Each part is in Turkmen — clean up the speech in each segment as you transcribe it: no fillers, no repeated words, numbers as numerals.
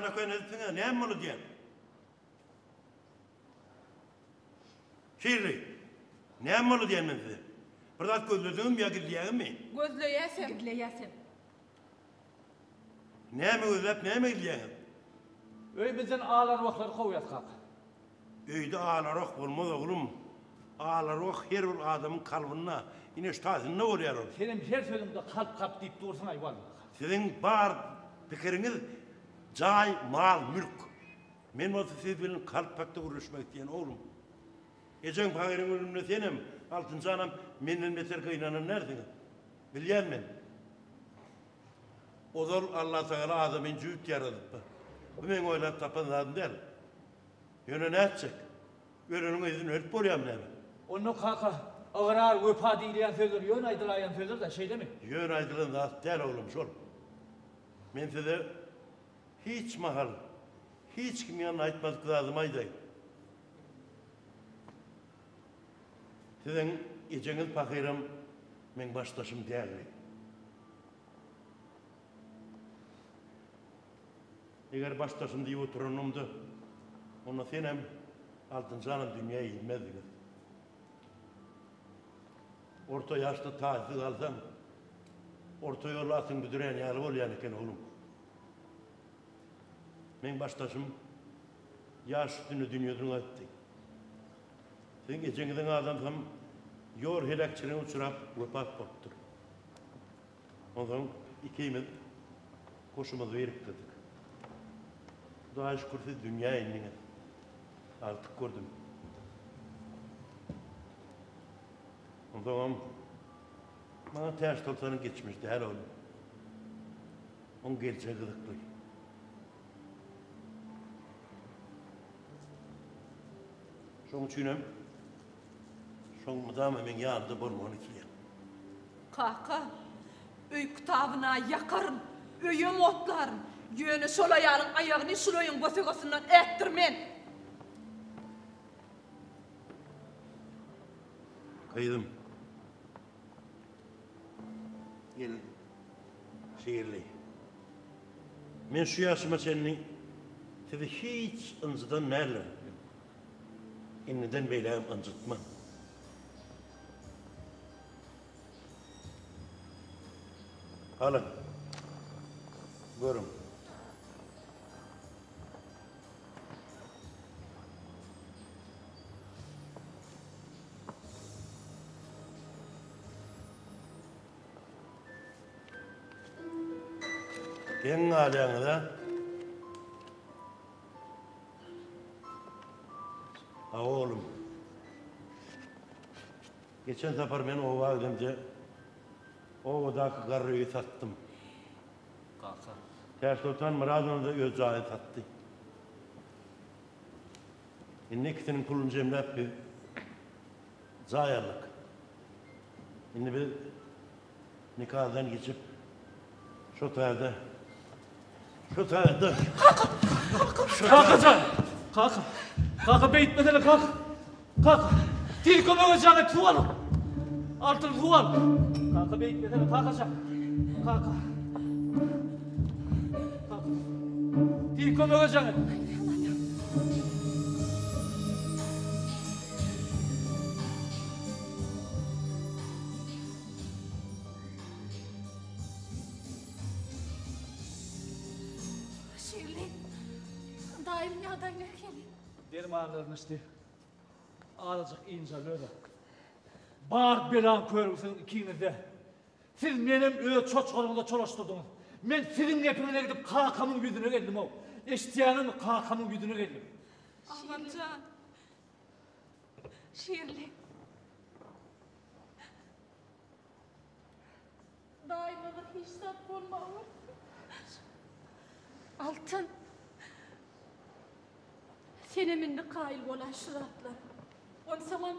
Ýana-köne edipsiň-ä, näme boldy diýýän? Şirli, näme boldy diýýän men size? Bir zat gözlediňizmi ýa gizleýäňizmi? Gözleýäsem. Gizleýäsem. Näme gözläp, näme gizleýäňiz? Öýümizden alarwahlary kowýas kaka. Öýde alarwah bolmaz oglum. Alarwah her bir adamyň kalbynda, ine şu taýsynda bolýar ol. Senem her sözüňde kalp kalp diýip dursuň-aý walla. Siziň bar pikiriňiz jaý, mal, mülk. Men bolsa siz bilen kalp hakda gürleşmek isleýän oglum. Ejeň pahyryň ölümine senem, Altynjanam menden beter gynanan dälsiňiz. Bilýän men. Ozal Allatagala adamyny jübüt ýaradypdyr. Bu meň oýlap tapan zadym däl. Ýöne nätjek? Öleniň yzyny ölüp bolýarmy näme? Onda kaka, ygrar, wepa diýilýän sözler ýöne aýdylaýan sözler-dä, şeýlemi? Ýöne aýdylan zat däl oglum şol. Men size hiç mahal, hiç kimiň ýanynda aýtmadyk zadymy aýdaýyn. Siziň ejeňiz pahyram meň başdaşym däldi. Eger başdaşym diýip oturanymda, onda senem, Altynjanam dünýä inmezdiňiz. Orta ýaşda taýsyz galsaň, orta ýolda atyň büdürän ýaly bolýan eken, oglum. Meň başdaşym ýaş üstünde dünýeden gaýtdy. Siziň ejeňiziň adamsam ýol heläkçiligine uçrap wepat bolupdyr. Onsoň ikimiz goşumyzy birikdirdik. Hudaýa şükür siz dünýä indiňiz. Agtyk gördüm. Onsoňam maňa Täçsoltanyň geçmişi däl oglum. Oň geljegi gyzykly. Şoň üçinem şoň mydama meň ýanymda bolmagyny isleýän. Kaka, öý kitabyna ýakaryn, öýem otlaryn, ýöne şol aýalyň aýagyny şul öýüň bosagasyndan ätdirmen. Gyzym. Gel, Şirli. Men şu ýaşyma çenli sizi hiç ynjydan däldirin. Indiden beýlägem ynjytman. Alyň. Görüň. Geň galýaňyz-a? Hawa oglum. Geçen sapar men oba gidemde obadaky garry öýi satdym. Kaka. Täçsoltan Myradowna-da öz jaýyny satdy. Indi ikisiniň puluny jemläp biz jaý aldyk. Indi biz nikadan geçip şo taýda şo taýda Kaka! Kaka! Kakajan! Kaka! Kaka beýtmesene kaka! Kaka! Tiz kömege jaň et suw al! Altyn suw al! Kaka beýtmesene kakajan! Kaka! Kaka! Tiz kömege jaň et! Şirli, daýym ýagdaý nähili? Dermanlaryny içdi. Azajyk ynjaly özi. Bar belaň körügi siziň ikiňizde. Siz menem öz çoçgalyňyza çolaşdyrdyňyz. Men siziň gepiňize gidip kakamyň ýüzüne geldim-ow. Eşidýäňizmi, kakamyň ýüzüne geldim. Agamjan. Şirli. Daýymyza hiç zat bolmagyr. Altyn. Senem indi kaýyl bolaý şu zatlara. Onsoňam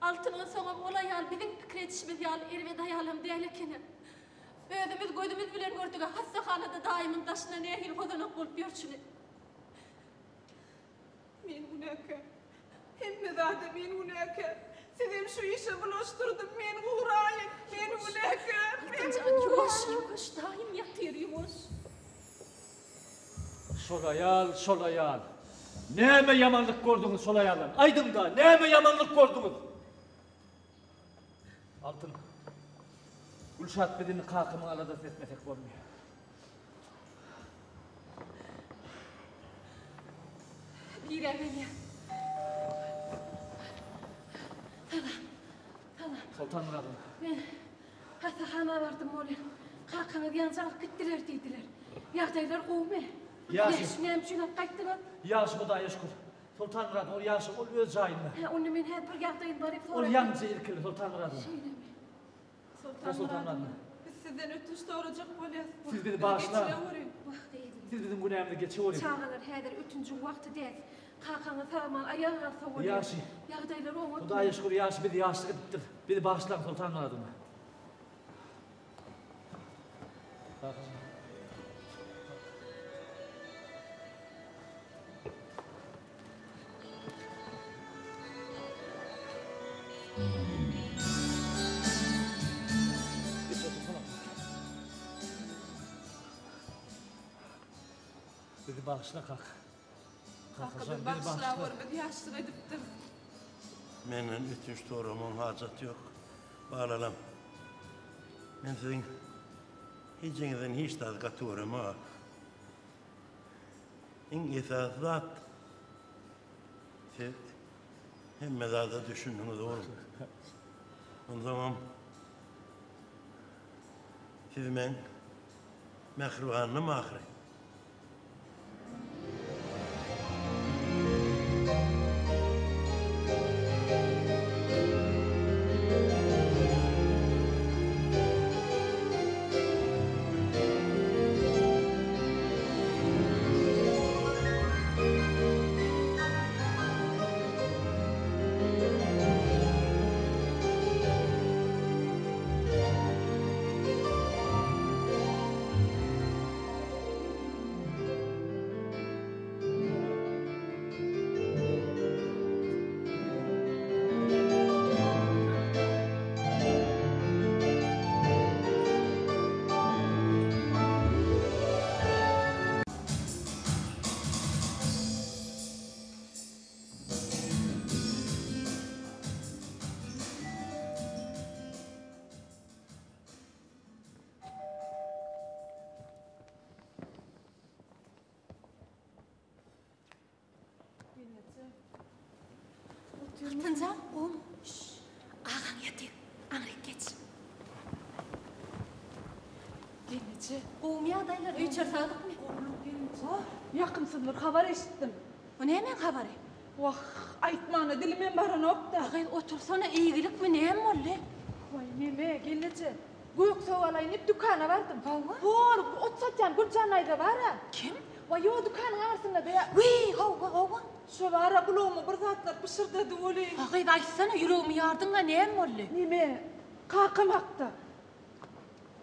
Altyn onsoňam ol aýal biziň pikir edişimiz ýaly erbet aýalam däl ekeni. Özümiz gözümiz bilen gördügä hassahanada daýymyň daşyna nähili hozanak bolup ýörşüni. Men günäkär. Hemme zada men günäkär. Sizem şu işe bulaşdyrdym. Men guraýyn. Men günäkär. Men Altynjan, ýuwaş, ýuwaş, daýym ýatyr, ýuwaş. Şol aýal, şol aýal. Näme ýamanlyk gördüňiz şol aýaldan? Aýdyň-da, näme ýamanlyk gördüňiz? Altyn. Gülşat biz indi kakamyň aladasyny etmesek bolmaýar. Girä gelýär. Salam. Salam. Soltan Myradow. Men hassahana bardym bolýar. Kakaňyz ýança alyp gitdiler diýdiler. Ýagdaýlar gowumy? Ýagşy. Näme üçin alyp gaýtdylar? Ýagşy Hudaýa şükür. Soltan Myradow ol ýagşy, ol öz jaýynda. Hä, onda men häzir bir ýagdaýyny baryp soraýyn. Ol ýaňyja irkildi Soltan Myradow. Şeýlemi? Soltan Myradow, biz sizden ötünç sorajak bolýas. Siz bizi bagyşlaň. Siz biziň günämizi geçeweriň. Çagalar, häzir ötünjiň wagty däl. Kakaňyz sag-aman aýaga galsa bolýar. Ýagşy. Ýagdaýlary oňatmy? Hudaýa şükür, ýagşy, biz ýaşlyk edipdiris. Bizi bagyşlaň, Soltan Myradowna. Bizi bagyşla kaka. Kaka bizi bagyşlaweri biz ýaşlyk edipdiris. Menden ötünç soramagyň hajaty ýok, balalam. Men siziň hijiňizden hiç zady gaty göremok. Iň esasy zat siz hemme zada düşündiňiz oglum. Onsoňam siz meň mähribanym ahyry. Altynjan, gowumy? Şşş, agaň ýatyr, aňryk geç. Gelneje. Gowumy ýagdaýlar, öý-içeri saglykmy? Gowulyk gelneje. Ýakymsyz bir habar eşitdim. O nämäň habary? Wah, aýtmana dilimem baranok-da. A gyz, otursana, eýgilikmi, näme boldy? Waý, neme, gelneje, gök sowa alaýyn diýip dükana bardym. Hawa. Hor, ot satýan Güljan daýza bar-a. Kim? Waý, o dükanyň aňyrsynda beýa. Wiý, hawa, hawa. Şo bar-a, gulagyma bir zatlar pyşyrdady welin. A gyz, aýtsana, ýüregimi ýardyň-a, näme boldy? Neme, kakam hakda.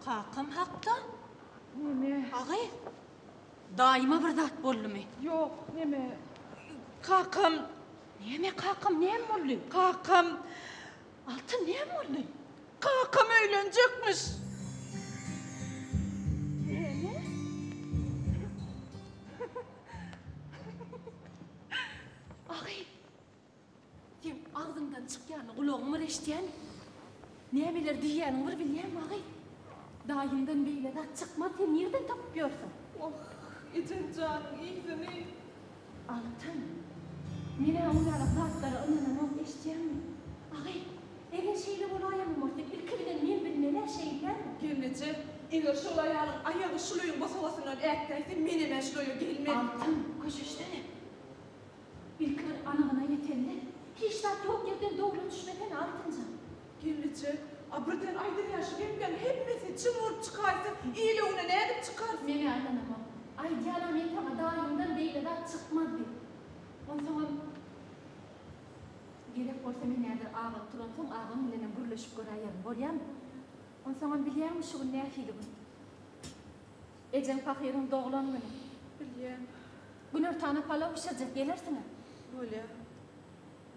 Kakam hakda? Neme? A gyz, Daýyma bir zat boldumy? Ýok, neme, kakam. Neme kakam, näme boldy? Kakam. Altyn, näme boldy? Kakam öýlenjekmiş. Näme? Agy, Seň agzyňdan çykýany gulagyň bir eşidýämi? Nämeler diýýäniňi bir bilýäňmi, agy? Daýyňdan beýle zat çykmaz, sen nirden tapyp ýörsüň? Wah, ejem janyň yzyny. Altyn, men-ä ol ýaly zatlara ynanamok, eşidýäňmi? Agy, eger şeýle bolaýanam bolsa, ilki bilen men bilmel-ä, şeýle dälmi? Gelneje, eger şol aýalyň aýagy şul öýüň bosagasyndan ätläýse, menem-ä şul öýe gelmen. Altyn, köşeşsene. Ilki bir anygyna ýetende, hiç zat ýok ýerden dowla düşmesene, Altynjan. Gelneje, a birden aýdylýan şu gepleň hemmesi çyn bolup çykaýsa, il öňüne nädip çykarys? Men-ä ynanamok. Aýdýanam men saňa daýyňdan beýle zat çykmaz diýip. Onsoňam, gerek bolsa men häzir agaň turansoň agaň bilenem gürleşip göräýerin, bolýamy? Onsoňam bilýäňmi şu gün nähili gün? Ejeň pahyryň doglan güni. Bilýän. Günortana palaw bişirjek, gelersiňä? Bolýa.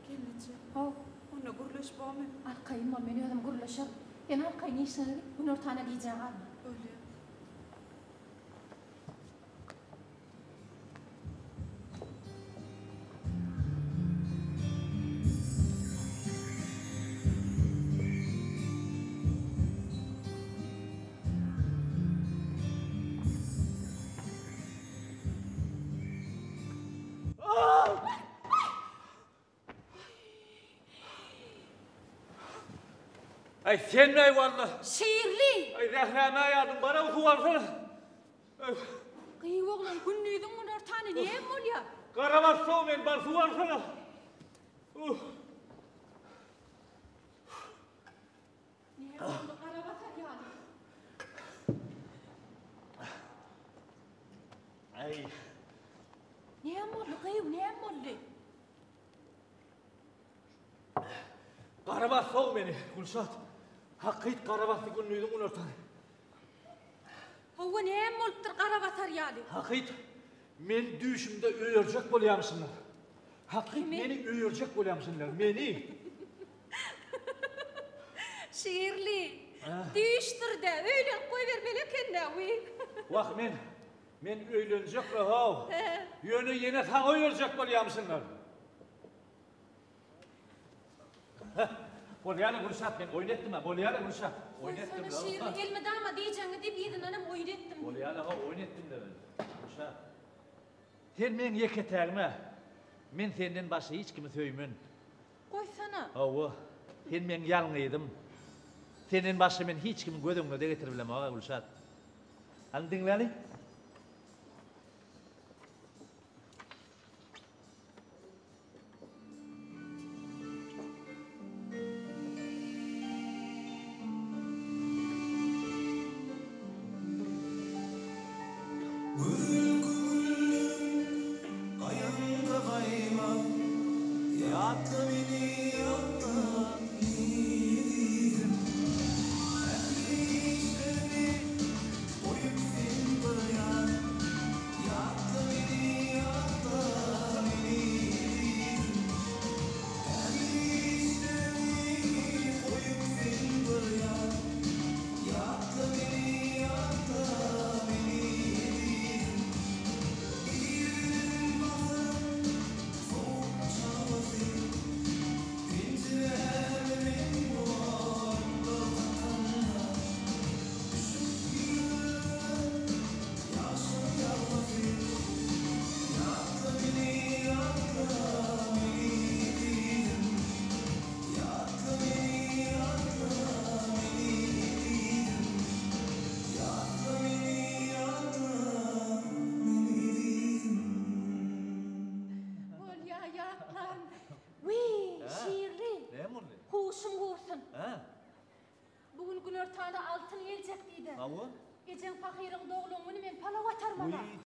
Gelneje. How. Onda gürleş bormy? Arkaýyn bol, men özüm gürleşerin. Sen arkaýyn işiňe git, günortana gijä galma. Bolýa. Aý sen-äý walla. Şirli! Aý zährämi aýardyň, bara suw alsana. Gyýw oglan, gündiziň günortany näme bolýar? Gara bassaw men, bar suw alsana. Näme boldy gara basar ýaly? Aý. Näme boldy gyýw, näme boldy? Gara bassaw meni, Gülşat. Hakyt gara basdy gündiziň günortany. Hawa, näme bolupdyr gara basar ýaly? Hakyt, men düýşümde öýerjek bolýamyşynlar. Hakyt, Kimi? meni öýerjek bolýamyşynlar, meni. Şirli, düýşdür-dä, öýlenip goýbermeli eken-dä, wiý. Wah, men, men öýlenjek-le-how. Ýöne ýene saňa öýerjek bolýamyşynlar. Bolýar-a Gülşat, men oýun etdim-ä, bolýar-a Gülşat. Oýun etdim. Goýsana Şirli, elmydama diýjegiňi diýip yzyndanam oýun etdim. Bolýar-a, oýun etdim-de men. Gülşat. Sen meň ýeke-tägim-ä. Men senden başga hiç kimi söýmen. Goýsana. Hawa, sen meň ýalňyzym. Senden başga men hiç kimi göz öňüne-de getirip bilemok-a Gülşat. Hany diňläli. Gözel köňülleriň gaýanda gaýma, Ýatla meni ýatla ezizim. Ähli işlerimi goýup sen bir ýan, Ýatla meni ýatla meni ezizim. Ähli işlerimi goýup sen bir ýan, Ýatla meni ýatla meni ezizim. Irden basyp sowuk çagbasy, Penjiräme men bolarym kakanda. Düşüp ýüregime ýagşyň ýagmasy, Ýatla meni ýatla meni ezizim. Ýatla meni ýatla meni ezizim. Ýatla meni ýatla meni ezizim. Bolýa ýatlaryn. Wiý, Şirli. Näme boldy? Huşum gursun. Hä? Bu gün günortanda Altyn geljek diýdi. Hawa. Ejeň pahyryň doglan güni men palaw atarmaly. Wiý.